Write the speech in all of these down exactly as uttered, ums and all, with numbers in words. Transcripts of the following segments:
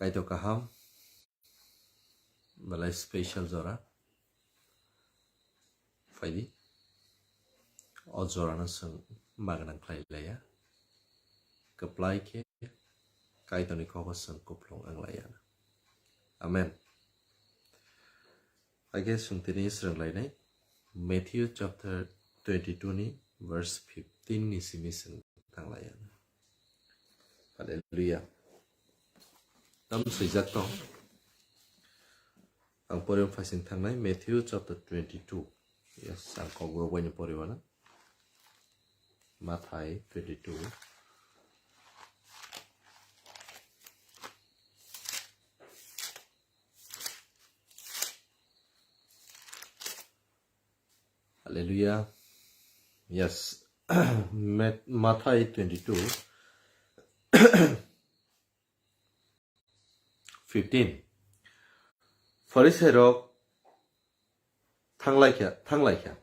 Kaitor kaham, belai special jora. Phaidi. O jorano chwng magwnang khlai laiya. Kwplai khe Kaitorni kokno chwng kupulung wng laiya. Amen. Hakhe chwng tini swrwng lainai Matthew chapter twenty-two ni verse fifteen ni simi chwng thang laiya. Hallelujah. Tam swijak tong. Ang poriwng phaising thangnai Matthew chapter twenty-two. Yes, ang kokborok waini poriwana. Mathai twenty-two. Hallelujah. Yes. Mat-, Mathai twenty-two. Fifteen. Pharisairok thanglaikha, thanglaikha.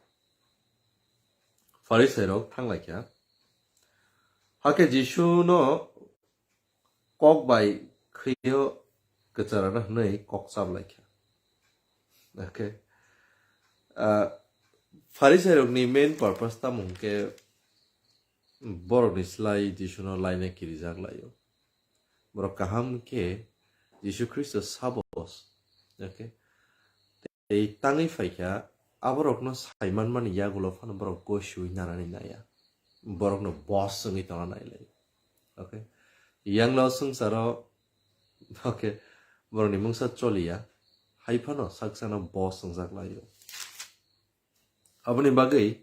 Pharisairok thanglaikha. Hakhe Jisuno kok bai khwio kwcharana hwnwi kok chaplaikha. Okay. Ah, Pharisairokni main purpose tamo hwnkhe borokni slai Jisuno laina kirijak laio. Borok kaham khe Jisu Khristo sabo. Okay. Tei tangwi phaikha, aborokno saimanmani yagulo phano borok gosiui nanani naiya. Borokno boss wngwi tongna nailai. Okay. Yangno swngcharo, okay, borokni mungsa choliya, hai phano saksano boss wngjak laio. Aboni bagwi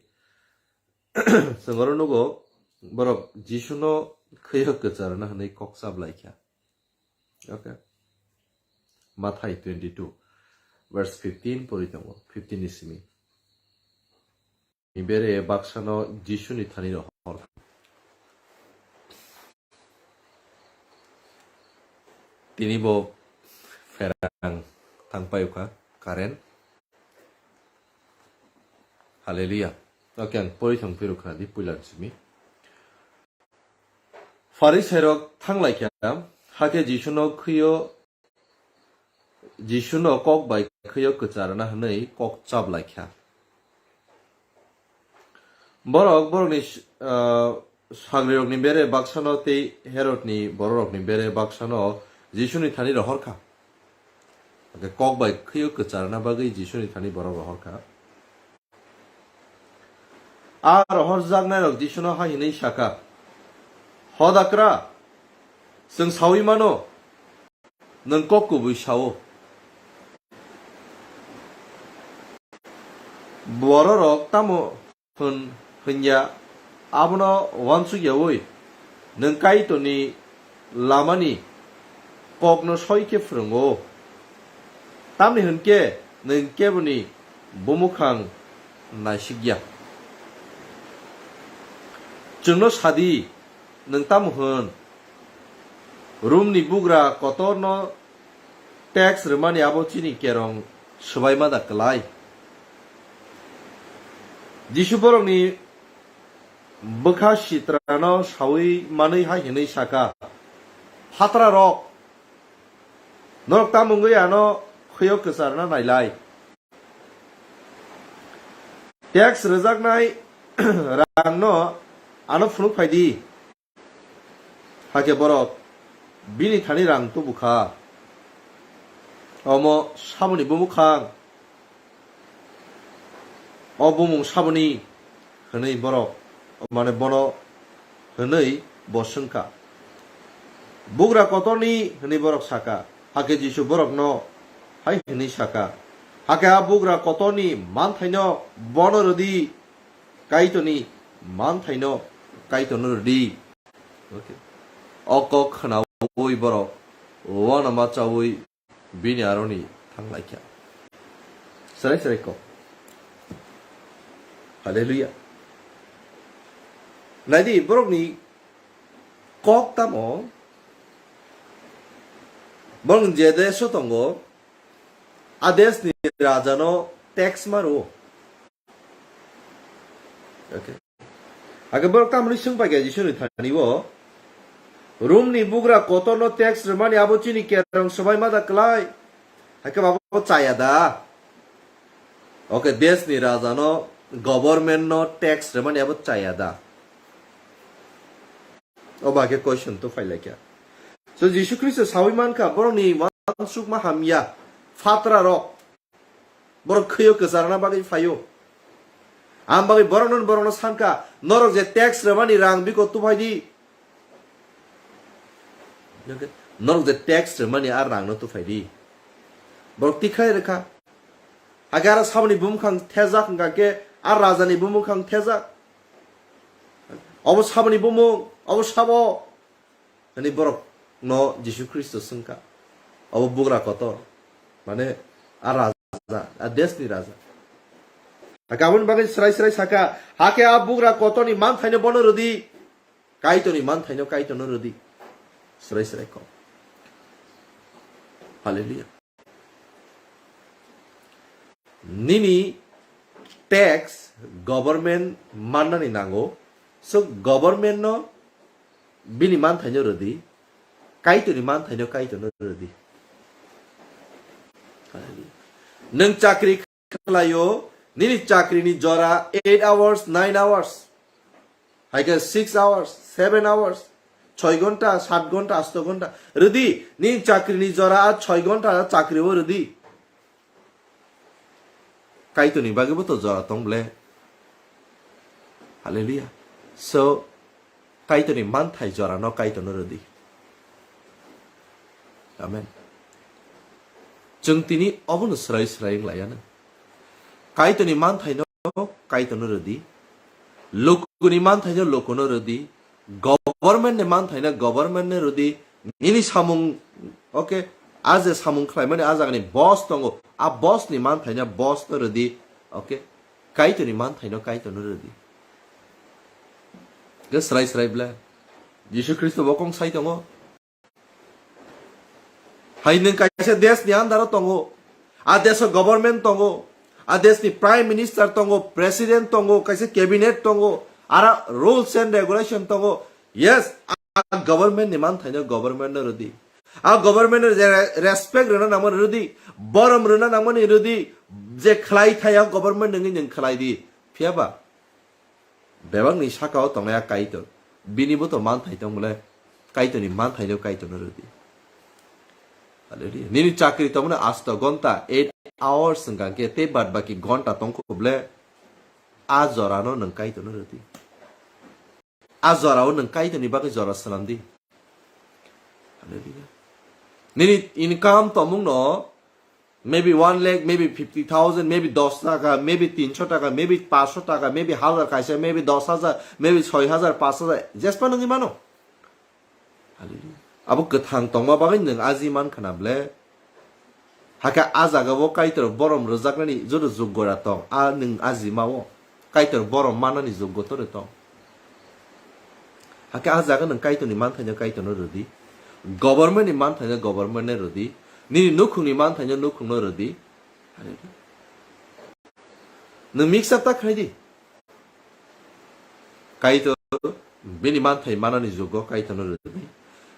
chwng oro nugo, borok Jisuno khwio kwcharna hwnwi kok chaplaikha. Okay. Mathai twenty-two, verse fifteen pori tongo, fifteen ni simi. Ni bere baksano Jisuni thani rohor. Tini bo pherang thangpai kha, current. Hallelujah. Okay, ang pori thang phiro khna di puila simi. Pharisairok thanglaikha, hakhe Jisuno khwio, Jisuno kok bai khwio kwcharna hwnwi kok chaplaikha. Borok borokni, ah, sagrirokni bere baksano tei Herodni bororokni bere baksano Jisuni thani rohorkha. Hakhe kok bai khwio kwcharna bagwi Jisuni thani borok rohorkha. A rohorjaknairok Jisuno hai hwnwi sakha, "Hodakra, chwng saui mano, nwng kok kubui sao. Bororok tamo hwn hwnya, abono uansuk yaui nwng Kaitorni lamani kokno soi khe phrwngo, tamni hwn khe nwng keboni bumukhang naisik ya. Chwngno sadi, nwng tamo hwn? Romni bugra kotorno tax rwmani abo chini kerong swbaima da kwlai?" Jisu borokni bwkha sitrano saui manwi hai hwnwi saka, "Phatrarok, norok tamo wngwi ano khwio kwcharna nailai? Tax rwjaknai rangno ano phunuk phai di." Hakhe borok bini thani rang tubu kha. Omo saboni bumukhang. O bumung saboni hwnwi borok, mane bono hwnwi bo swngkha. "Bugra kotorni," hwnwi borok saka. Hakhe Jisu borokno hai hwnwi saka, "Hakhe a bugra kotorni manthaino bono rwdi, Kaitorni manthaino Kaitorno rwdi." Okay. O kok khnaui borok uanama chaui bini aroni thanglaikha. Serai serai kok. Hallelujah. Naidi, borokni kok tamo? Borok je deso tongo, a desni rajano tax maro. Okay. Hakhe borok tamoni swng pai kha Jisuni thani o, Rom ni bugra kotor no tax rwmani abo chini kerong swbai ma da kwlai? Hakhe abo chaya da? Oke, desh ni raja no, government no tax rwmani abo chaya da? O ba khe question to phai lai kha. So Jisu Khristo sawi man kha, borok ni uansukma hamya, phatra rok, borok khwio kwcharna bagwi phaio. Ang bagwi borok no, borok no san kha, norok je tax rwmani rang biko tuphai di. Norok je tax rwmani a rang no tuphai di. Borok tikhlai rwkha. Hakhe aro saboni bumukhang thejak hwnkha khe a raja ni bumukhang thejak. Obo saboni bumung, obo sabo. Ani borok no Jisu Khristo swngkha. Obo bugra kotor. Mane a raja, a desh ni raja. Hakhe aboni bagwi srai srai sakha, hakhe a bugra kotor ni manthaino bono rwdi. Kaitor ni manthaino Kaitor no rwdi. Srai srai kok. Hallelujah. Nini tax government mannani nango. So government no bini manthaino rwdi. Kaitor ni manthaino Kaitor no rwdi. Hallelujah. Nwng chakri khlaio, nini chakri ni jora eight hours, nine hours. Hai khe six hours, seven hours, choi ghonta, sat ghonta, asto ghonta. Rwdi, nini chakri ni jora a choi ghonta chakri o rwdi. Kaitor ni bagwi bo to jora tong ble. Hallelujah. So, Kaitor ni manthai jora no Kaitor no rwdi. Amen. Chwng tini obono srai srai wng laiya no. Kaitor ni manthai no Kaitor no rwdi. Luku ni manthai no luku no rwdi. Government ni manthai no government no rwdi. Nini samung, okay, a je samung khlaimani a jaga ni boss tongo. A boss ni manthai no boss no rwdi. Okay. Kaitor ni manthai no Kaitor no rwdi. Ge srai srai ble. Jisu Khristo bo kong sai tongo. Hai nwng kaisa desh ni under o tongo. A desh o government tongo. A desh ni prime minister tongo, president tongo, kaisa cabinet tongo. Ara rules and regulation tongo. Yes, a government ni manthai no government no rwdi. A government no je respect rwna nangmani rwdi, borom rwna nangmani rwdi, je khlai thaya government nungwi nwng khlai di. Phiya ba? Bebak ni saka o tongnai a Kaitor. Bini bo to manthai tong bole. Kaitor ni manthai no Kaitor no rwdi. Hallelujah. Nini chakri tongmani asto ghonta eight hours wngkha khe tei bad baki ghonta tongkho bole. A jora no nwng Kaitor no rwdi. A jora o nwng Kaitor ni bagwi jora swnam di. Hallelujah. Nini income tongmung no maybe one lakh, maybe fifty thousand, maybe dos taka, maybe tinso taka, maybe paso taka, maybe hazar kaisa, maybe dos hazar, maybe soi hazar, pash hazar, jespa nungwi mano. Hallelujah. Abo kwthang tongma bagwi nwng aji man khna ble. Hakhe a jaga o Kaitor borom rwjaknani joto joggo ra tong, a nwng aji ma o. Kaitor borom manani joggo tore tong. Hakhe a jaga nwng Kaitorni manthaino Kaitorno rwdi. Government ni manthaino government no rwdi. Nini nukhungni manthaino nukhungno rwdi. Nwng mix up ta khlai di. Kaitor bini manthai manani joggo Kaitorno rwdi.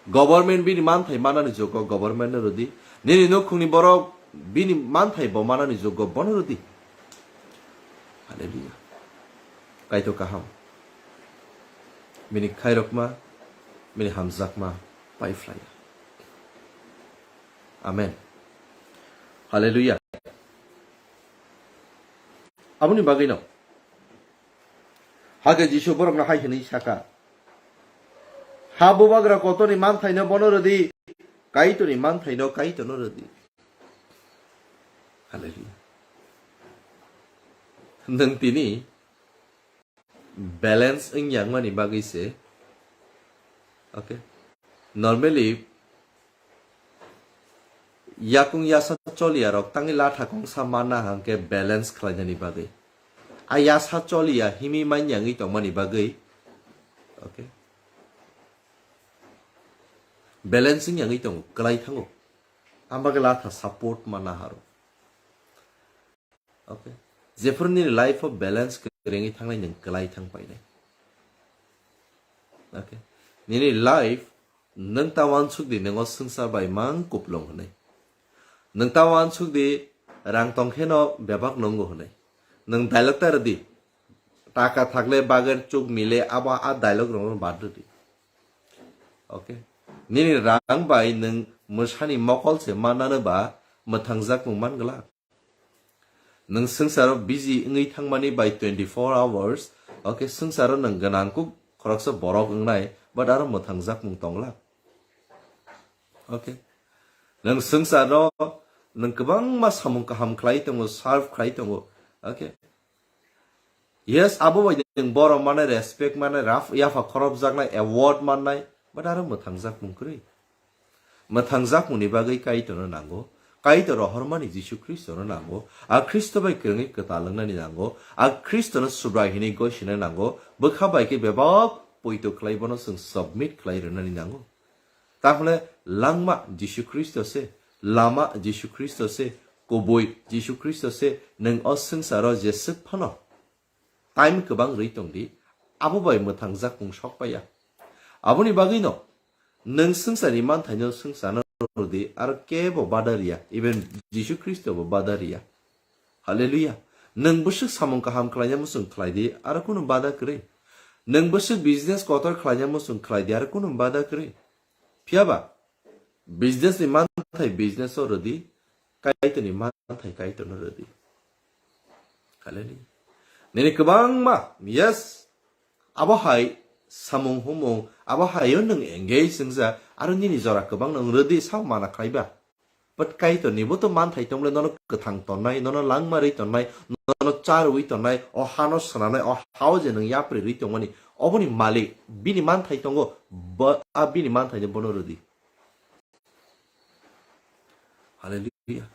Government bini manthai manani joggo government no rwdi. Nini nukhungni borok bini manthai bo manani joggo bono rwdi. Hallelujah. Kaitor kaham. Bini khairokma, bini hamjakma pai phlaiya. Amen. Hallelujah. Aboni bagwino hakhe Jisu borokno hai hwnwi saka, "Ha bubagra kotorni manthaino bono rwdi, Kaitorni manthaino Kaitorno rwdi." Hallelujah. Nwng tini balance wngya wngmani bagwi se. Okay. Normally, yakung yasa choliya rok tangwi latha kongsa manna hangke balance khlainani bagwi. A yasa choliya himi manya wngwi tongmani bagwi. Okay. Balance wngya wngwi tongo, kwlai thango. Ang bagwi latha support manna haro. Okay. Jephru nini life o balance kwrwngwi thangnai nwng kwlai thang painai. Okay. Nini life Nwng ta uansuk di, nwng o swngchar bai mang kuplung hwnwi. Nwng ta uansuk di, rang tong khe no bebak nungo hwnwi. Nwng dialogue ta rwdi, taka thakle bagwi chuk mile, abo a dialogue rokno bad rwdi. Okay. Nini rang bai nwng mwsani mokol se mannano ba mwthangjakmung man glak. Nwng swngcharo busy wngwi thangmani bai twenty-four hours, okay, swngcharo nwng gwnang kuk khoroksa borok wngnai, but aro mwthangjakmung tong glak. Okay. Nwng swngcharo nwng kwbangma samung kaham khlai tongo, serve khlai tongo. Okay. Yes, abo bai nwng borok mannai, respect mannai, raf-, yapha khorobjaknai, award mannai, but aro mwthangjakmung kwrwi. Mwthangjakmungni bagwi Kaitorno nango. Kaitor rohormani Jisu Khristono nango. A Khristo bai kwrwngwi kwtal wngnani nango. A Khristono Subrai hwnwi gosina nango. Bwkha bai khe bebak poito khlai bono chwng submit khlai rwnani nango. Takhwle langma Jisu Khristo se, lama Jisu Khristo se, kubui Jisu Khristo se, nwng o swngcharo jeswk phano time kwbang rwi tong di, abo bai mwthangjakmung sok paiya. Aboni bagwino nwng swngcharni manthaino swngcharno rw di, aro kebo bada riya, even Jisu Khristo bo bada riya. Hallelujah. Nwng bwswk samung kaham khlaina muchung khlai di, aro kunu bada kwrwi. Nwng bwswk business kotor khlaina muchung khlai di, aro kunu bada kwrwi. Phiya ba, business ni manthai business o rw di, Kaitor ni manthai Kaitor no rw di. Hallelujah. Nini kwbangma, yes, abo hai samung humung, abo hai o nwng engage wngja, aro nini jora kwbang nwng rw di, sao mana khlai ba. But Kaitor ni bo to manthai tong le, nono kwthang tonnai, nono langma rwi tonnai, nono cha rwi tonnai, o hano swnamnai, o hao je nwng yapri rwi tongmani, oboni malik, bini manthai tongo, bo, a bini manthai no bono rw di. Hallelujah.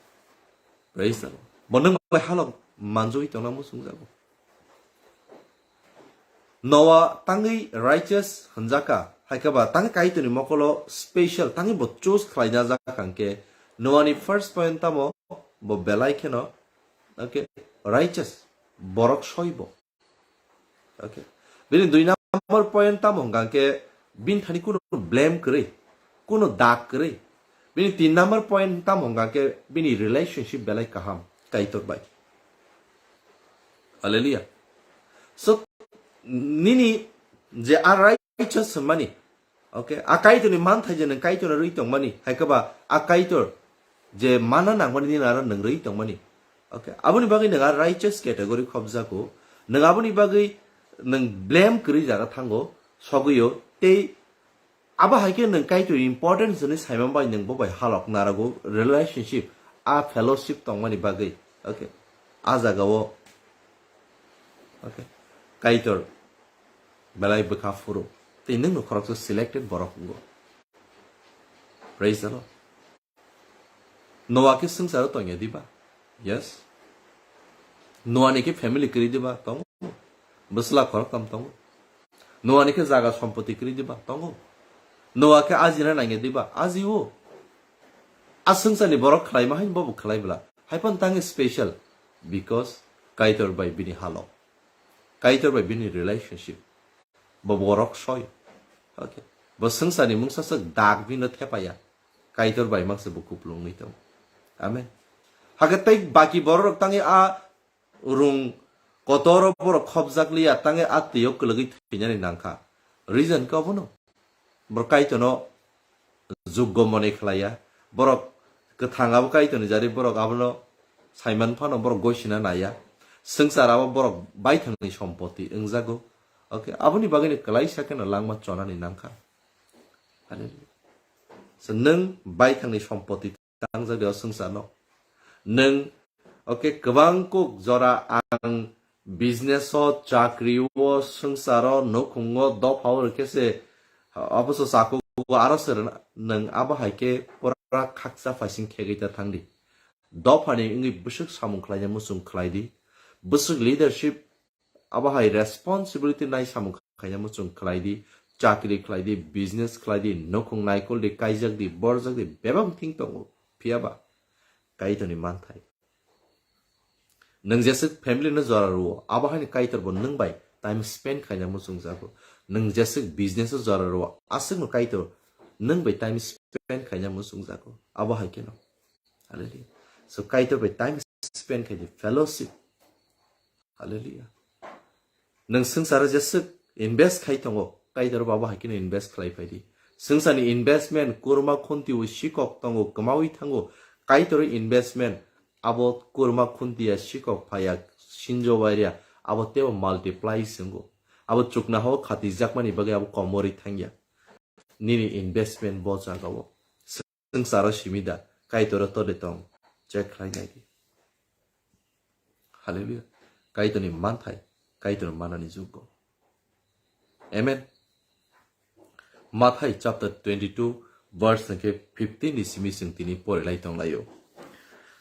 Praise the Lord. Bo nwng bai halok manjui tongna muchung jago. Noah tangwi righteous hwnjaka, haikhe ba tangwi Kaitorni mokolo special, tangwi bo choose khlaina jakha hwnkhe Noahni first point tamo? Bo belai kheno, okay, righteous, borok soi bo. Okay. Bini dui number point tamo hwnkha hwnkhe bini thani kuno blame kwrwi, kuno dak kwrwi. Bini tin number point tamo hwnkha hwnkhe bini relationship belai kaham Kaitor bai. Hallelujah. So, nini je a righteous hwnmani, okay, a Kaitorni manthai je nwng Kaitorno rwi tongmani, haikhe ba a Kaitor je mana nangmani nini aro nwng rwi tongmani. Okay, aboni bagwi nwng a righteous category khobjago. Nwng aboni bagwi nwng blame kwrwi jaga thango, sogwio, tei abo hai khe nwng Kaitor importance hwnwi saimang bai nwng bo bai halok narago relationship, a fellowship tongmani bagwi. Okay, a jagao, okay, Kaitor belai bwkha phuru tei nwngno khoroksa selected borok wngo. Praise the Lord. Noah khe swngcharo tongya diba? Yes. Noah ni khe family kwrwi diba? Tongo. Bwsla khoroktham tongo. Noah ni khe jaga sompoti kwrwi diba? Tongo. Noah khe ajina nangya diba? Ajio. A swngcharni borok khlaima haino bobo khlai bwla. Haiphano tangwi special, because Kaitor bai bini halok, Kaitor bai bini relationship. Bo borok soi. Okay. Bo swngcharni mungsa swk dak bino thepaya. Kaitor bai mangsa bo kuplungwi tongo. Amen. Hakhe tei baki borok rok tangwi a rung kotoro borok khobjakliya, tangwi a twio kwlwgwi thwinani nangkha. Reason khe obono. Borok Kaitorno juggo mone khlaiya. Borok kwthang abo Kaitorni jari borok abono saiman phano borok gosina naiya. Swngchar abo borok baithangni sompoti wngjago. Okay, aboni bagwino kwlaisa kheno langma chonani nangkha. Hallelujah. So, nwng baithangni sompoti tangjak de o swngcharno. Nwng, okay, kwbang kuk jora ang business o, chakri o, swngcharo, nukhungo, dopha o rwkhe se, aboso chakugo, aro se rwna, nwng abo hai khe pura khaksa phaising khegwi ta thangdi. Dophani wngwi bwswk samung khlaina muchung khlai di. Bwswk leadership, abo hai responsibility nai samung khaina muchung khlai di, chakri khlai di, business khlai di, nukhung naikol di, kaijak di, borjak di, bebak thing tongo. Phiya ba Kaitorni manthai. Nwng jeswk family no jora rwo, abo haino Kaitor bo nwng bai time spend khaina muchung jago. Nwng jeswk business o jora rwo, aswk no Kaitor nwng bai time spend khaina muchungjago. Abo hai kheno. Hallelujah. So Kaitor bai time spend khaidi, fellowship. Hallelujah. Nwng swngcharo jeswk invest khai tongo, Kaitor bo abo hai kheno invest khlai phaidi. Swngcharni investment kurma khunti o sikok tongo, kwmawi thango. Kaitor investment abo kurma khunti ya sikok phaiya, sinjo wairya, abo tebo multiply swngo. Abo chukna hao khatijakmani bagwi abo komorwi thangya. Nini investment bo jagao. Swngcharo simi da, Kaitoro tode tong, check khlai nai di. Hallelujah. Kaitorni manthai, Kaitor manani jugo. Amen. Mathai chapter twenty-two, verse hwnkhe fifteen ni simi chwng tini porilai tonglaio.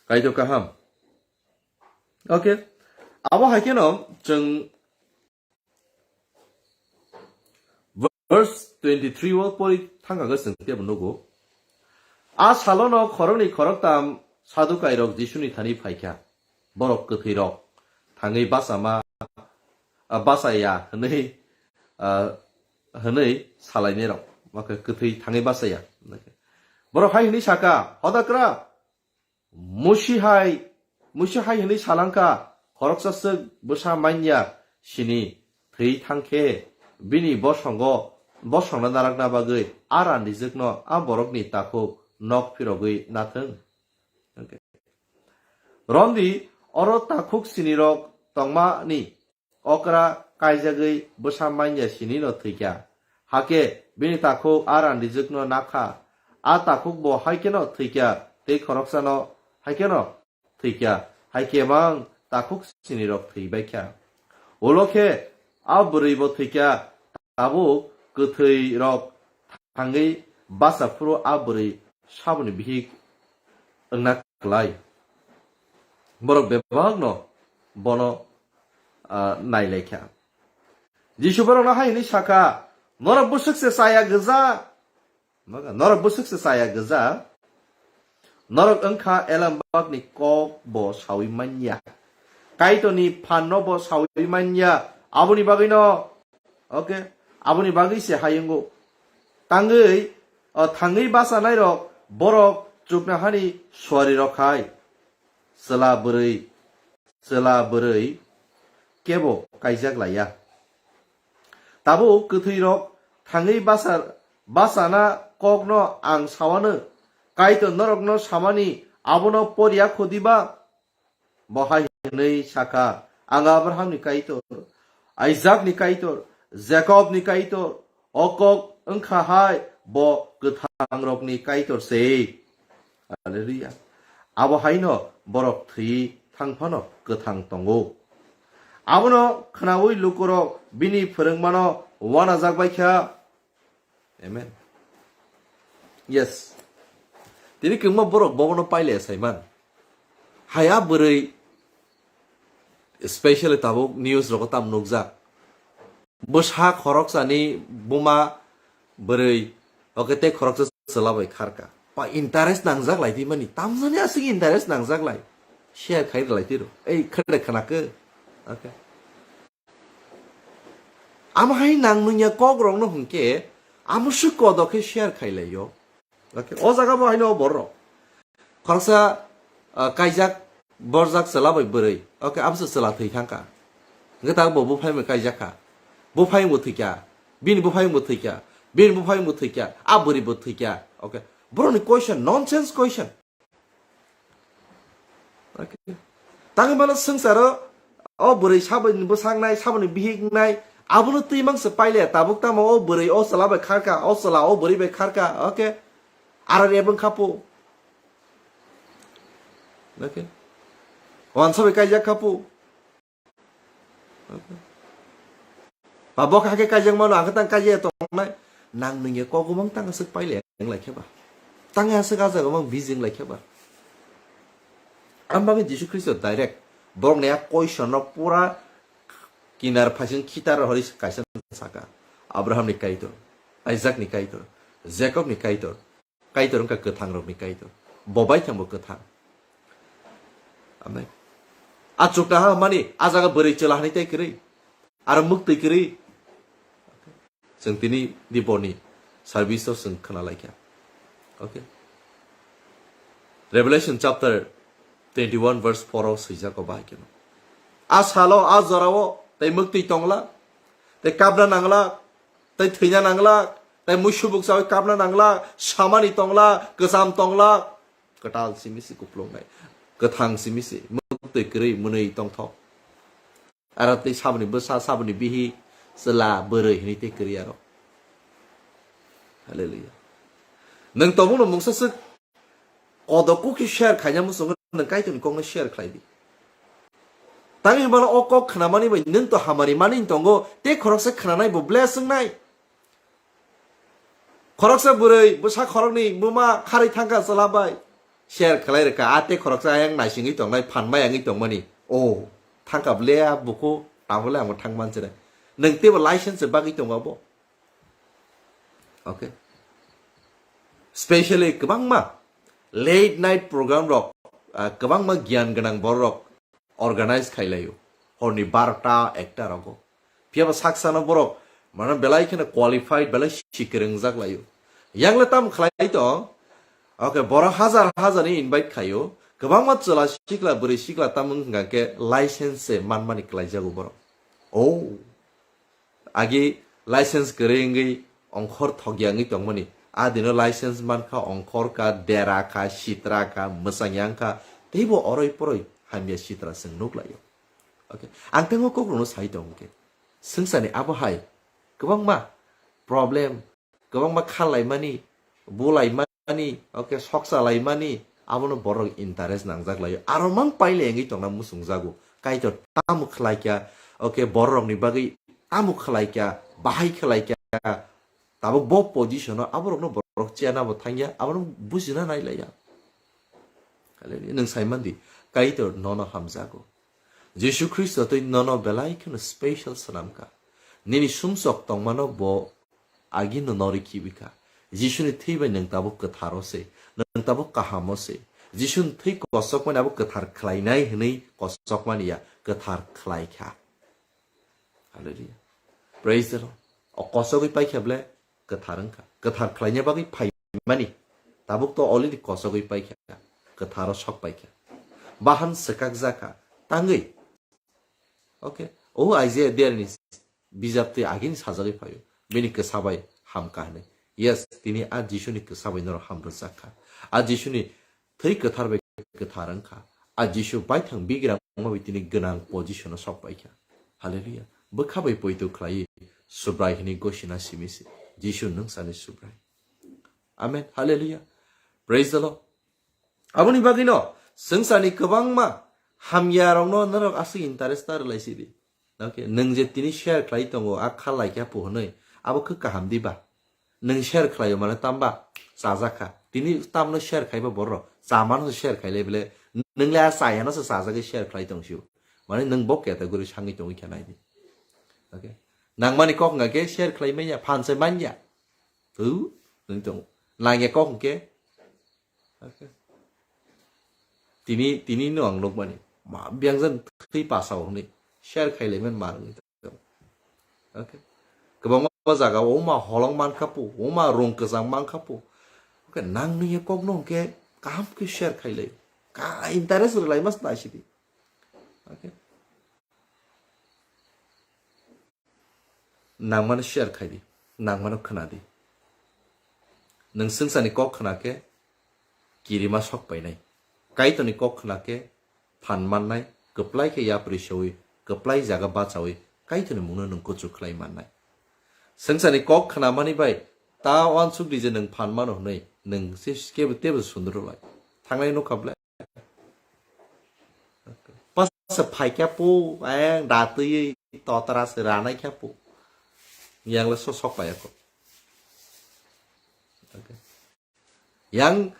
Kaitor kaham. Okay. Abo hai kheno chwng verse twenty-three o pori thangkha khe chwng tebo nugo. A salono khoroknwi khoroktam Sadukairok Jisuni thani phaikha. Borok kwthwirok thangwi bachama, a, bachaya hwnwi, a, hwnwi salainairok. Oke, kwthwi thangwi bachaya. Borok hai hwnwi saka, "Hodakra, Musi hai, musi hai hwnwi salangkha, khoroksa swk bwsa manya sini thwi thangkhe bini bosongo, bosongno narakna bagwi a randijwkno a borokni takhuk nok phirogwi nathwng." Rondi oro takhuk sinirok tongmani okra kaijagwi bwsa manya sinino thwikha. Hakhe bini takhuk a randijwkno nakha. A takhuk bo hai kheno thwikha, tei khoroksano hai kheno thwikha. Hai khe mang takhuk sinirok thwibaikha. Ulo khe a bwrwibo thwikha, tabuk kwthwirok thangwi bacha phuru a bwrwi saboni bihik wngna klai. Borok bebakno bono, ah, nailaikha. Jisu borokno hai hwnwi sakha, "Norok bwswk se chaya gwja, norok bwswk se chaya gwja, norok wngkha elembakni kok bo saui manya, Kaitorni phanno bo saui manya, aboni bagwino, okay, aboni bagwi se hai wngo." Tangwi, o, thangwi bachanairok borok chuknohani suarirok hai chwla bwrwi, chwla bwrwi kebo kaijak laiya. Tabuk kwthwirok thangwi basa-, bachana kokno ang sawano, Kaitor norokno samani abono porya kho diba? Bo hai hwnwi sakha, "Ang Abrahamni Kaitor, Isaakni Kaitor, Jakobni Kaitor." O kok wngkha hai bo kwthangrokni Kaitor se. Hallelujah. Abo haino borok thwi thang phano kwthang tongo. Abono khnaui lukurok bini phwrwngmano uanajak bai kha. Amen. Yes. Tini kwbangma borok bobono pailaya saiman. Haya bwrwi, especially tabuk news rogo tam nukjak. Bwsa khoroksani buma bwrwi, oke, tei khoroksa chwla bai kharka. Pa interest nangjak lai twi mani. Tamjani aswk interest nangjak lai. Share khai rwlai twi rw. Ei khwrwng khwnakhe. Okay. Amo hai nang nungya kok rok no hwnkhe amo swk kodo khe share khai lai o. Okay, o jaga bo haino borok khoroksa, ah, kaijak borjak chwla bai bwrwi. Okay, abo se chwla thwi thang kha. Hwnkhe ta bo buphai bai kaijak kha. Buphai bo thwi kha. Bini buphai bo thwi kha. Bini buphai bo thwi kha. A bwrwi bo thwi kha. Okay. Borok ni question, nonsense question. Okay. Tangwi mano swngcharo o bwrwi saboni bwsaknai, saboni bihik wngnai, abono twi mangsa paile tabuk tamo o bwrwi o chwla bai kharka, o chwla o bwrwi bai kharka, okay? Aro rebwng khapo. Okay. Wansa bai kaijak khapo. Ba bo kha khe kaijak mano, ang khe tang kaijak tongnai. Nang nungya kok gumang tang aswk paile ang lai khe ba. Tang aswk ajak gumang bijing lai khe ba. Ang bagwi Jisu Khristo direct borok ni a question no pura kinar phaising khitar hori kaisa saka. Abraham ni Kaitor, Isaac ni Kaitor, Jacob ni Kaitor, Kaitor wngkha kwthang rokni Kaitor. Bo bai thangbo kwthang. Amen. A chukna ha mani, a jaga bwrwi chwla hani tei kwrwi. Aro mwktwi kwrwi. Chwng tini di boni service o chwng khna lai kha. Okay. Revelation chapter twenty-one verse four o swijak o bahai kheno. A salo, a jorao tei mwktwi tongla, tei kapna nangla, tei thwina nangla, tei muisu bukchawi kapna nangla, samani tongla, kwcham tongla, kwtal simi se kuplungnai, kwthang simi se, mwktwi kwrwi mwnwi tongthok. Aro tei saboni bwsa, saboni bihi, chwla, bwrwi hinwi tei kwrwi aro. Hallelujah. Nwng tongmungno mungsa swk kodok kukhe share khaina muchungo nwng Kaitorni kokno share khlai di. Tang hinmano o kok khnamani bai nwng to hamari mani tongo, tei khoroksa khnanai bo blessing nai. Khoroksa bwrwi bwsa khoroknwi buma kharwi thangkha chwla bai. Share khlai rwkha, a tei khoroksa ayang naisingwi tongnai, phan mayangwi tongmani. O, thangkha ble a buku, tabole amo thang manchire. Nwng teibo license se bagwi tongo abo. Okay. Specially kwbangma late night program rok, ah, kwbangma giyan gwnang borok rok organize khai laio. Horni barota, ekta rogo. Phiya ba saksano borok, mane belai kheno qualified, belai sikiringjak laio. Yangle tam khlai tong, okay, borok hazar hazar ni invite khaio. Kwbangma chwla sikla, bwrwi sikla tam wngkha khe license se manmani klaijago borok. Oh. Agi license kwrwi wngwi ongkhor thokya wngwi tongmani. A dino license mankha, ongkhor kha, dera kha, sitra kha, mwchang yang kha, teibo oroi poroi hamya sitra chwng nuk laio. Okay. Ang tei o kokrokno sai tongo khe, swngcharni abo hai kwbangma problem, kwbangma kha laimani, bu laimani, okay, soksa laimani, abono borok interest nangjak laio. Aro mang paile wngwi tongna muchungjago. Kaitor tamo khlai kha, okay, bororokni bagwi tamo khlai kha, bahai khlai kha, tabuk bo position o aborokno borok chena bo thangya, abono bujina nai laiya. Hallelujah. Nwng sai mandi, Kaitor nono hamjago. Jisu Khristo twi nono belai kheno special swnam kha. Nini sumsok tongmano bo agino nori khibi kha. Jisuni thwi bai nwng tabuk kwtharo se, nwng tabuk kahamo se. Jisuni thwi kosokmani abo kwthar khlainai hwnwi kosokmani ya, kwthar khlai kha. Hallelujah. Praise the Lord. O kosogwi paikha ble kwthar wngkha. Kwthar khlaina bagwi phaimani. Tabuk to already kosogwi paikha. Kwtharo sok paikha. Bahan swkak jakha. Tangwi. Okay. O Isaiah derni bijap twi agini sajagwi phaio. Bini kwsa bai hamkha hwnwi. Yes, tini a Jisuni kwsa bai norok hamrwjak kha. A Jisuni thwi kwthar bai kwthar wngkha. A Jisu baithang bigrang wngma bai tini gwnang position o sok paikha. Hallelujah. Bwkha bai poito khlaiwi Subrai hwnwi gosina simi se. Jisu nwng sani Subrai. Amen. Hallelujah. Praise the Lord. Aboni bagwino swngcharni kwbangma hamyarokno norok aswk interest ta rwlai sidi. Okay, nwng je tini share khlai tongo, a kha lai kha pu hwnwi, abo khe kaham di ba? Nwng share khlaio mane tamba chajak kha. Tini tamno share khaiba borok, chamano se share khailai bele, nwng le a chayano se chajagwi share khlai tong sio. Mane nwng bo category sangwi tongwi kha nai di. Okay. Nangmani kok hwnkha khe share khlai manya, phan se manya. Tu, nwng tong. Nangya kok hwnkhe, okay. Tini, tini no ang nukmani. Ma, biyangjan thwi pasao hwnwi. Share khailaiman ma rwngwi tong. Okay. Kwbangma jaga o ma holong mankha pu, o ma rung kwchang mankha pu. Okay, nang nungya kok no hwnkhe kaham khe share khailai. Ka interest rwlai mas naisidi. Okay. Nangmano share khai di, nangmano khna di. Nwng swngcharni kok khna khe kirima sok painai. Kaitorni kok khna khe phan mannai, kwplai khe yapri sewi, kwplai jaga bachawi Kaitorni mungno nwng kuchuk khlai mannai. Swngcharni kok khnamani bai ta uansuk di je nwng phan mano hwnwi nwng se kebo tebo sundru lai. Thangnai nukha ble. Pas se phai khe pu, ayang da twi totra se ranai khe pu. Yang le so sok pai ako. Yang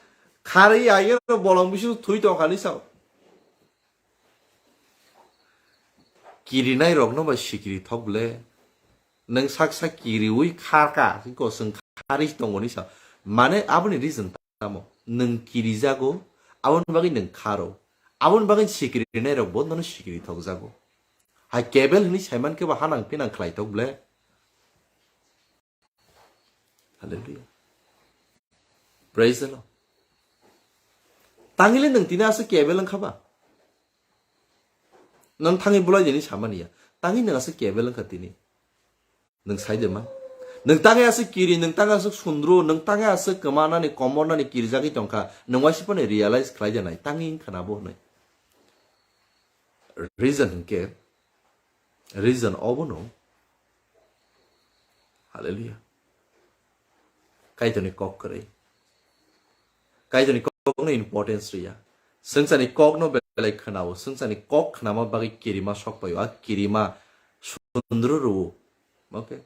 khari ayang bolong bisu thui tong khani sao. Kirinai rokno ba sikiri thok ble. Nwng sak sak kiriwi kharka, ko swng khari tongoni sa. Mane aboni reason tamo? Nwng kirijago, aboni bagwi nwng kharo. Aboni bagwi sikiri rinai rok bo nono sikiri thokjago. Hai kebel hwnwi saiman khe ba hanang pinang khlai thok ble. Hallelujah. Praise the Lord. Tangile nwng tini aswk kebel wngkha ba? Nwng thangwi bulai dini samani ya. Tangwi nwng aswk kebel wngkha tini. Nwng sai de ma? Nwng tangwi aswk kiri, nwng tangwi aswk sundru, nwng tangwi aswk kwma nani, komor nani kirijagwi tongkha. Nwng waisa phano realize khlai de nai. Tangwi wngkha na bo hwnwi. Reason hwnkhe, reason obono. Hallelujah. Kaitorni kok kwrwi. Kaitorni kokno importance riya. Swngcharni kokno belai khwnao. Swngcharni kok khnama bagwi kirima sok paio. A kirima sundru rwo. Okay?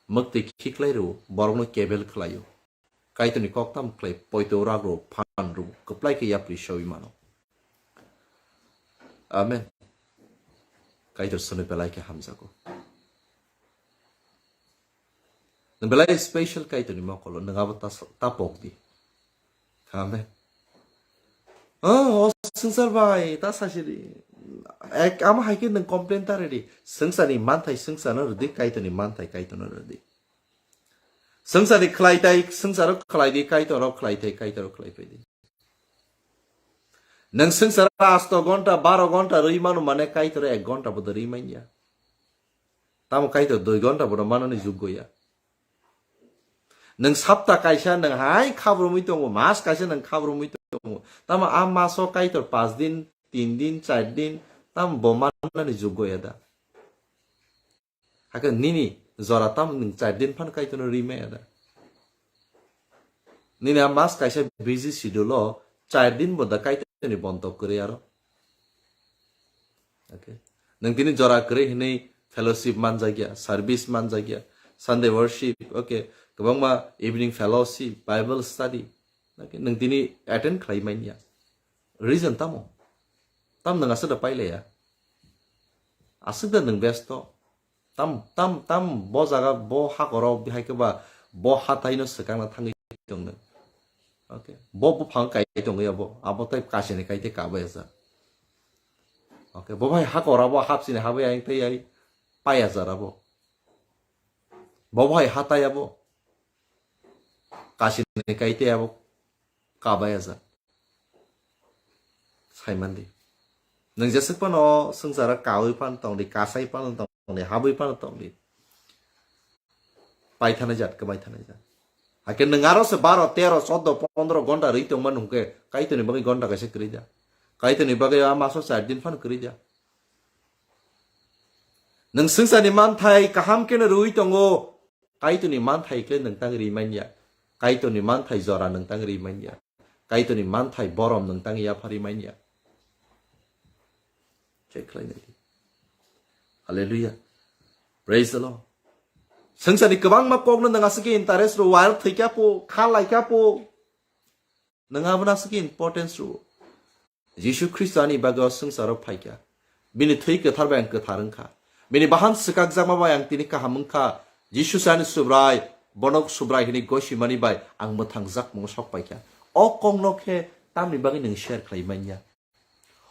Mwktwi khiklai rwo. Borokno kebel khlaio. Kaitorni kok tamo khlai poito rak rwo, phan rwo. Kwplai khe yapri sawi mano. Amen. Kaitor swnwi belai khe hamjago. Nwng belai special Kaitorni mokolo, nwng abo ta, ta pok di. Amen. Oh, o swngchar bai, ta sasi di. Ek, ama hai khe nwng complain ta redi. Swngcharni manthai swngcharno rwdi, Kaitorni manthai Kaitorno rwdi. Swngcharni khlai tai, swngcharo khlai di, Kaitoro khlai tai, Kaitoro khlai pai di. Nwng swngcharo asto gonta, baro gonta rwi mano mane Kaitoro ek gonta bodo rwi manya. Tamo Kaitor dui gonta bodo manani juggo ya. Nwng sapta kaisa nwng hai khabrumwi tongo, mas kaisa nwng khabrumwi tongo. Tamo a maso Kaitor pas din, tin din, char din, tamo bo manani juggo ya da. Hakhe nini jora tamo nwng char din phano Kaitorno rwi maya da? Nini a mas kaisa busy schedule o char din bo da Kaitorni bontok kwrwi aro. Okay. Nwng tini jora kwrwi hwnwi fellowship manjakya, service manjakya, Sunday worship, okay, kwbangma evening fellowship, Bible study, okay, nwng tini attend khlai manya. Reason tamo? Tam nwng aswk da pailaya? Aswk da nwng besto? Tam, tam, tam bo jaga, bo hakoro bihai khe ba bo hataino swkangna thangwi tong nwng. Okay. Bo buphang kai tongwi abo, abo tai kasini kai tei kabai asa. Okay, bo bai hakor abo hapsini habai ai tei ai pai asa abo. Bo bai hatai abo. Kasini kai tei abo kabai asa. Saimandi. Nwng jeswk phano swngcharo kawi phano tongdi, kasai phano tongdi, habwi phano tongdi. Paithanai jat, kwbai thanai jat. Hakhe nwng aro se baro, tero, choddo, pondro gonta rwi tongma nungkhe, Kaitorni bagwi gonta kaisa kwrwi da. Kaitorni bagwi a maso char din phano kwrwi da. Nwng swngcharni manthai kaham kheno rwi tongo, Kaitorni manthai khe nwng tang ri manya. Kaitorni manthai jora nwng tang ri manya. Kaitorni manthai borom nwng tang yaphari manya. Check khlai nai di. Hallelujah. Praise the Lord. Swngcharni kwbangma kokno nwng aswk khe interest rwo, wire thwikya po, kha laikya po. Nwng abono aswk importance rwo. Jisu Khristo ani bagwi o swngcharo phaikha. Bini thwi kwthar bai ang kwthar wngkha. Bini bahan swkakjakma bai ang tini kaham wngkha. Jisu se ani Subrai, bono Subrai hwnwi gosimani bai ang mwthangjakmung sok paikha. O kokno khe tamni bagwi nwng share khlai manya?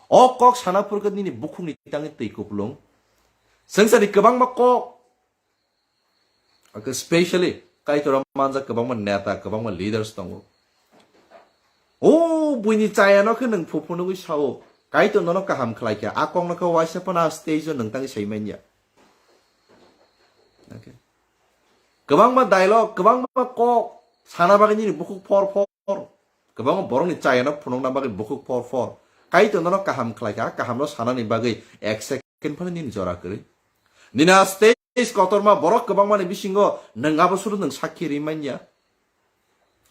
O kok sana phurkhe nini bukhukni tangwi twi kupulung. Swngcharni kwbangma kok, specially Kaitor manjak kwbangma neta, kwbangma leaders tongo. O buini chayano khe nwng phu phunugwi sao, Kaitor nono kaham khlai kha, a kokno khe waisa phano a stage o nwng tangwi sai manya. Okay. Kwbangma dialogue, kwbangma kok sana bagwi nini bukhuk phor phor. Kwbangma borokni chayano phunukna bagwi bukhuk phor phor. Kaitor nono kaham khlai kha, kahamno sanani bagwi ek second phano nini jora kwrwi. Nini a stage kotorma borok kwbangmani bisingo nwng abo suru nwng sakhi ri manya.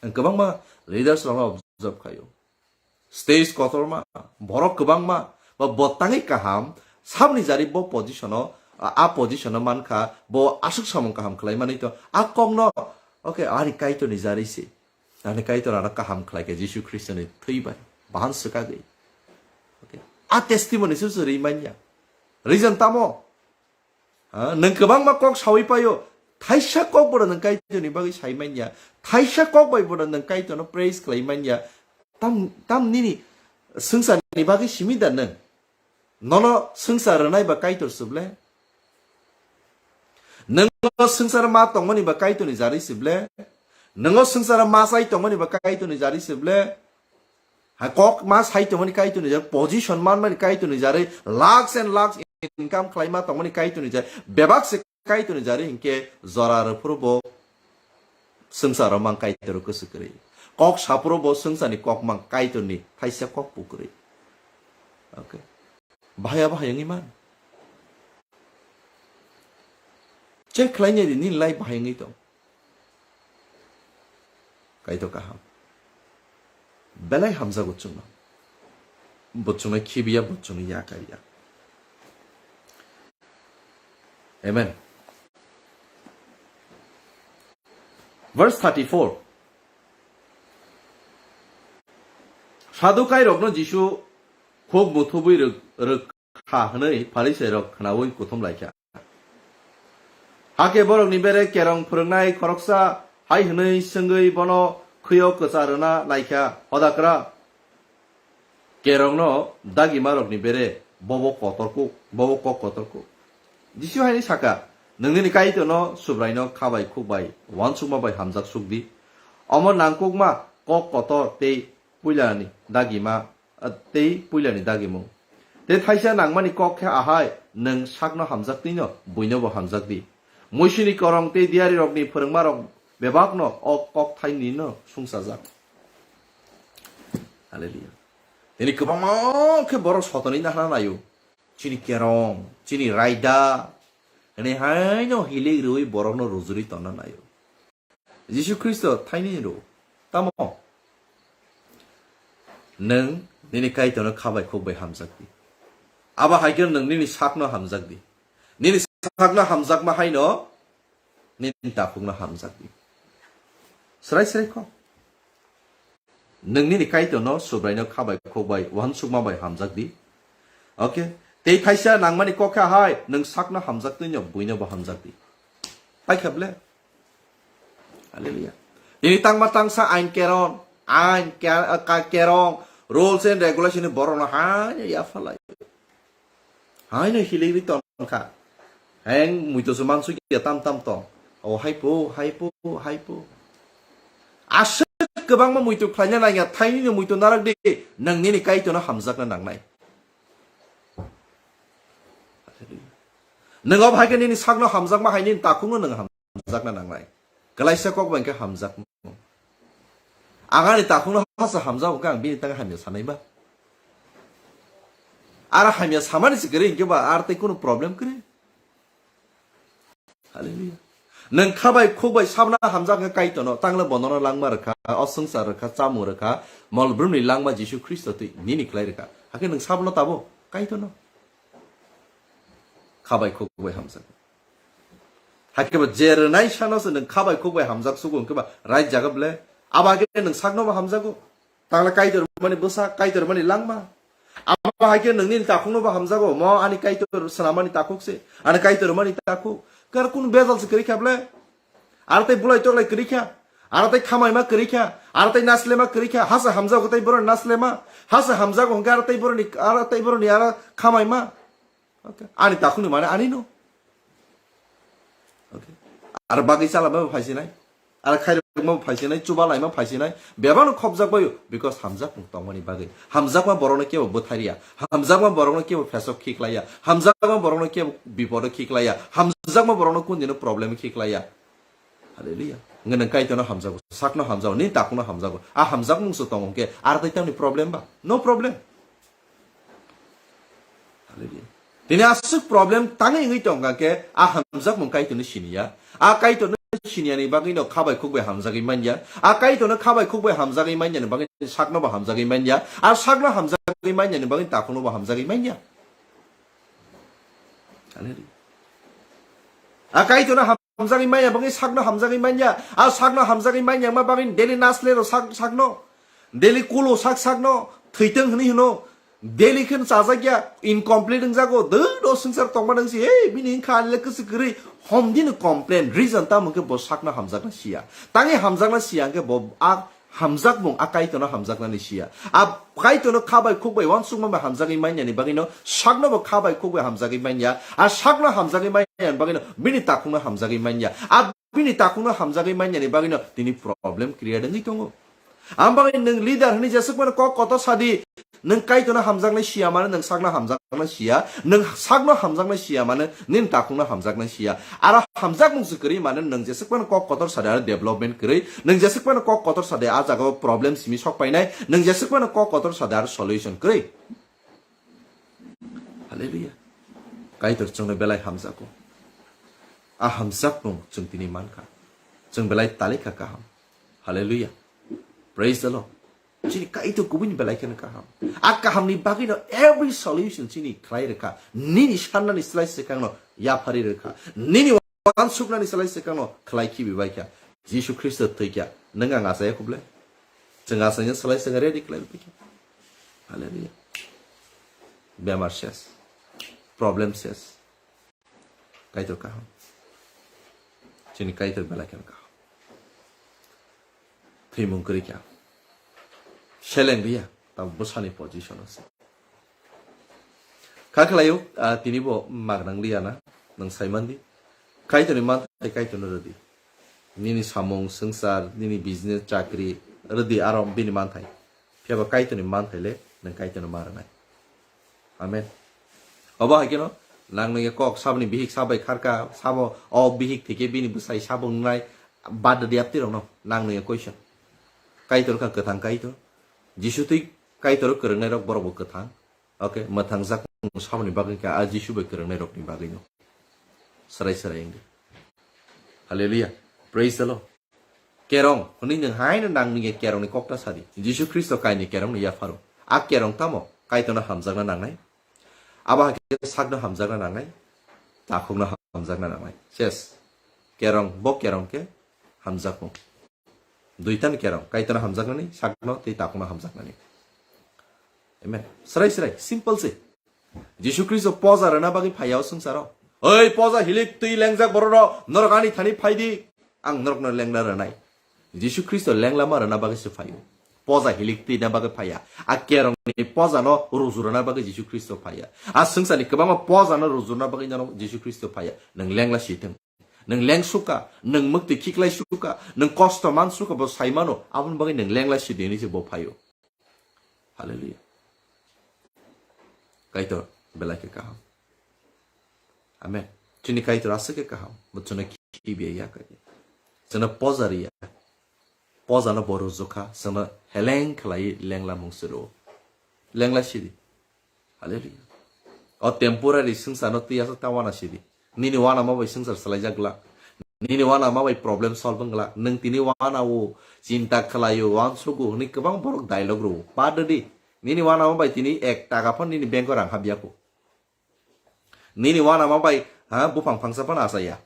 Ang kwbangma leaders rokno observe khaio. Stage kotorma, borok kwbangma, ba bo tangwi kaham, sabni jari bo position o, a, a position o mankha, bo aswk samung kaham khlai manwi to, a kokno, okay, ani Kaitorni jari se, ani Kaitor ano kaham khlai kha Jisu Khristoni thwi bai, bahan swkagwi. Okay. A testimony se se ri manya. Reason tamo? Ha, nwng kwbangma kok sawi paio, thaisa kok bono nwng Kaitorni bagwi sai manya, thaisa kok bai bono nwng Kaitorno praise khlai manya, tam, tam nini swngcharni bagwi simi da nwng? Nono swngchar rwnai ba Kaitor se ble? Nwng swngchar ma tongmani ba Kaitorni jari se ble? Nwngo swngcharo ma sai tongmani ba Kaitorni jari se ble. Ha kok ma sai tongmani Kaitorni jari, position manmani Kaitorni jari, lakhs and lakhs income khlaima tongmani Kaitorni jari, bebak se Kaitorni jari hinkhe jora rwphuru bo swngcharo mang Kaitor kwswk kwrwi. Kok saphuru bo swngcharni kok mang Kaitorni thaisa kok bo kwrwi. Okay. Bahaya bahai wngwi man. Check khlainai di, nini life bahai wngwi tong. Kaitor kaham. Belai hamjago chwngno. Bo chwngno khibiya, bo chwngno yakariya. Amen. Verse thirty-four. Sadukai rokno Jisu khuk buthubwi rwk-, rwk kha hwnwi Pharisairok khnaui kuthum laikha. Hakhe borokni bere kerong phwrwngnai khoroksa hai hwnwi swngwi bono khwio kwcha rwna laikha, "Hodakra, kerongno dagimarokni bere bobo kotor kuk, bobo kok kotor kuk." Jisu haini saka, "Nwng nini Kaitorno Subraino kha bai khuk bai uansukma bai hamjak suk di. Omo nangkukma kok kotor tei puilani dagima, ah, tei puilani dagimung. Tei thaisa nangmani kok khe ahai, nwng sakno hamjak twino buinobo hamjak di. Muisini korong tei diyarirokni phwrwngmarok bebakno o kok thainino sungsajak." Hallelujah. Tini kwbangma khe borok sotoni nahana naio. Chini kerong, chini raida, hwnwi haino hilik rwui borokno rujuri tonna naio. Jisu Khristo thaini rw, tamo? Nwng nini Kaitorno kha bai khuk bai hamjak di. Abo hai khe nwng nini sakno hamjak di. Nini sakno hamjakma haino nini takhukno hamjak di. Srai srai kho. Nwng nini Kaitorno Subraino kha bai khuk bai uansukma bai hamjak di. Okay? Tei thaisa nangmani kok khe hai, nwng sakno hamjak twino buinobo hamjak di. Paikha ble? Hallelujah. Nini tangma tangsa ain keron, ain ke-, ka-, kerong, rules and regulation ni borokno haino yaphalai. Haino hiligwi tongkha. Heng muito se mansuk ya tam tam tong. O haipo, haipo, haipo. Aswk kwbangma muito khlaina nangya, thainino muito narak di, nwng nini Kaitorno hamjakna nangnai. Nwng o hai khe nini sakno hamjakma hai nini takhukno nwng ham-, hamjakna nangnai. Kwlaisa kok bai khe hamjakmung. Ang ani takhukno hasa hamjago khe ang bini tangwi hamya sanai ba? Ar hamya samani se kwrwi hinkhe ba ar tei kunu problem kwrwi? Hallelujah. Nwng kha bai khuk bai sabna hamjak khe Kaitorno, tangla bonono langma rwkha, o swngchar rwkha, chamung rwkha, mol brumni langma Jisu Khristo twi nini khlai rwkha. Hakhe nwng sabno tabo Kaitorno. Kha bai khuk bai hamjak. Hakhe ba je rwnai sano se nwng kha bai khuk bai hamjak sugo hwnkhe ba raijak ble. Abo hakhe nwng sakno bo hamjago. Tangla Kaitor mani bwsa, Kaitor mani langma. Abo hakhe nwng nini takhukno bo hamjago. Mo ani Kaitor swnamani takhuk se. Ani Kaitor mani takhuk. Kar kun bejal se kwrwi kha ble. Ar tei bulai toklai kwrwi kha. Ar tei khamaima kwrwi kha. Ar tei naslema kwrwi kha. Hasa hamjago tei boroni naslema. Hasa hamjago hwnkhe ar tei boroni, ar tei boroni ara khamaima. Okay. Ani takhukni mane ani no. Okay. Ar bagwi chalama bo phaisinai. Ar khairokma bo phaisinai, chuba laima phaisinai. Bebano khopjak baio, because hamjakmung tongmani bagwi. Hamjakma borokno kebo bwthairiya. Hamjakma borokno kebo phesok khiklaiya. Hamjakma borokno kebo bipodo khiklaiya. Hamjakma borokno kundino problem khiklaiya. Hallelujah. Nge nang Kaitorno hamjago, sakno hamjago, nini takhukno hamjago. A hamjakmung se tongo hwnkhe, ar tei tamni problem ba? No problem. Hallelujah. Tini aswk problem tangwi wngwi tongkha khe, a hamjakmung Kaitorno siniya. A Kaitorno siniyani bagwi no kha bai khuk bai hamjagwi manya. A Kaitorno kha bai khuk bai hamjagwi manyani bagwi sakno bo hamjagwi manya. A sakno hamjagwi manyani bagwi takhukno bo hamjagwi manya. Hallelujah. A Kaitorno hamjagwi manya bagwi sakno hamjagwi manya. A sakno hamjagwi manya ma bagwi daily nasle ro sak, sakno. Daily kulo sak sakno. Thwitwng hwnwi hwno. Daily khe chajakya, incomplete wngjago, dui do swngchar tongma nang si, "Hey, bini wngkha ani le kwswk kwrwi." Homdino complain, reason tamo hwnkhe bo sakno hamjakna siya. Tangwi hamjakna siya hwnkhe bo a hamjakmung a Kaitorno hamjaknani siya. A Kaitorno kha bai khuk bai uansukma bai hamjagwi manyani bagwino sakno bo kha bai khuk bai hamjagwi manya. A sakno hamjagwi manyani bagwino bini takhukno hamjagwi manya. A bini takhukno hamjagwi manyani bagwino tini problem create wngwi tongo. Ang bagwi nwng leader hwnwi jeswk phano kok kotor sadi, nwng Kaitorno hamjaknai siya mano, nwng sakno hamjaknai siya, nwng sakno hamjaknai siya mano, nini takhukno hamjaknai siya. Aro hamjakmung se kwrwi mano, nwng jeswk phano kok kotor sadi aro development kwrwi, nwng jeswk phano kok kotor sadi a jagao problem simi sok painai, nwng jeswk phano kok kotor sadi aro solution kwrwi. Hallelujah. Kaitor chwngno belai hamjago. A hamjakmung chwng tini mankha. Chwng belai talikha kaham. Hallelujah. Praise the Lord. Chini Kaitor kubuni belai kheno kaham. A kahamni bagwino every solution chini khlai rwkha. Nini sannani slai swkangno yapharwi rwkha. Nini wansuknani slai swkangno khlai khibi baikha. Jisu Khristo thwikha. Nwng ang achaya khuble? Chwng achaina slai swkang ready khlai baikha. Hallelujah. Bemar ses. Problem ses. Kaitor kaham. Chini Kaitor belai kheno kaham. Thwimung kwrwi kha. Seleng riya. Tamo bwsani position ase. Kha khlaio, ah, tini bo magnang liya na, nwng sai mandi. Kaitorni manthai Kaitorno rwdi. Nini samung, swngchar, nini business, chakri, rwdi aro bini manthai. Phiya ba Kaitorni manthai le, nwng Kaitorno ma rwnai. Amen. Obo hai kheno, nang nungya kok saboni bihik sabai kharka, sabo o bihik thike bini bwsai sabo wngnai, bad di apti rokno, nang nungya question. Kaitor kha kwthang Kaitor. Jisu twi Kaitor kwrwngnai rok borok bo kwthang. Okay, mwthangjak saboni bagwi kha, a Jisu bai kwrwngnai rokni bagwino. Sarai sarai wngdi. Hallelujah. Praise the Lord. Kerong, hwnwi nwng haino nang nungya kerongni kokta sadi. Jisu Khristo kaini kerongno yapharo. A kerong tamo? Kaitorno hamjakna nangnai. Abo hai khe sakno hamjakna nangnai. Takhukno hamjakna nangnai. Ses. Kerong, bo kerong khe hamjakmung. Duitan kerong, Kaitorno hamjaknani, sakno tei takhukno hamjaknani. Amen. Srai srai, simple se. Jisu Khristo poja rwna bagwi phaiya o swngcharo. Oi poja hilik twi lengjak borok rok, norok ani thani phaidi, ang norokno lengla rwnai. Jisu Khristo lengla ma rwna bagwi se phaio. Poja hilik twi na bagwi phaiya. A kerongni poja no ruju rwna bagwi Jisu Khristo phaiya. A swngcharni kwbangma poja no ruju rwna bagwi no Jisu Khristo phaiya. Nwng lengla si thung. Nwng leng suka, nwng mwktwi khiklai suka, nwng kosto man suka, bo sai mano, aboni bagwi nwng lengla si di hinwi se bo phaio. Hallelujah. Kaitor belai khe kaham. Amen. Chini Kaitor aswk khe kaham. Bo chwngno khibiya ya kaitor. Chwngno poja riya. Poja no bo rujukha. Chwngno heleng khlai lengla mung se rwo. Lengla sidi. Hallelujah. O temporary swngcharno twi aswk ta wana sidi. Nini wanama bai swngchar swlaijak glak. Nini wanama bai problem solve wng glak. Nwng tini wana o, chinta khlai o, uansugo hwnwi kwbang borok dialogue rwo. Bad di. Nini wanama bai tini ek taka phano nini bank o rang habya kho. Nini wanama bai, ha, buphang phangsa phano achaya.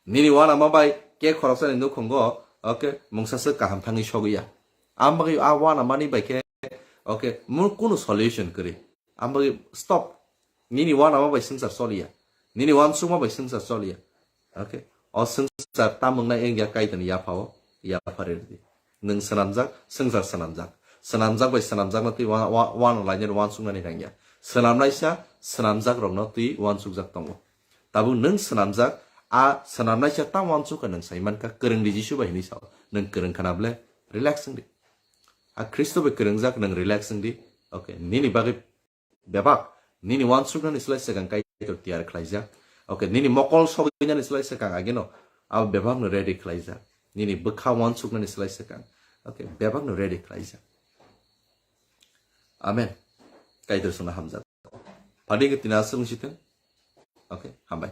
Nini wanama bai ke khoroksani nukhungo, okay, mungsa swk kaham thangwi sogwi ya. Ang bagwi a wanamani bai khe, okay, mo kunu solution kwrwi. Ang bagwi stop. Nini wanama bai swngchar choliya. Nini wansukma bai swngchar choliya. Okay? O swngchar tam wngnai wngya Kaitorni yaphao, yapha rwdi. Nwng swnamjak, swngchar swnamjak. Swnamjak bai swnamjakno twi wa-, wa-, wano lainani wansuknani nangya. Swnamnaisa, swnamjakrokno twi wansukjak tongo. Tabuk nwng swnamjak, a swnamnaisa tam wansukha nwng sai mankha, kwrwngdi Jisu bai hinwi sao. Nwng kwrwng khana ble, relax wngdi. A Khristo bai kwrwngjak nwng relax wngdi. Okay, nini bagwi bebak, nini wansuknani slai swkang Kaitor tiyar khlaijak. Okay, nini mokol sogwinani slai swkang ageno abo bebakno ready khlaijak. Nini bwkha wansuknani slai swkang, okay, bebakno ready khlaijak. Amen. Kaitor songno hamjak. Phadi khe tina aswk wngsi thung. Okay, hambai.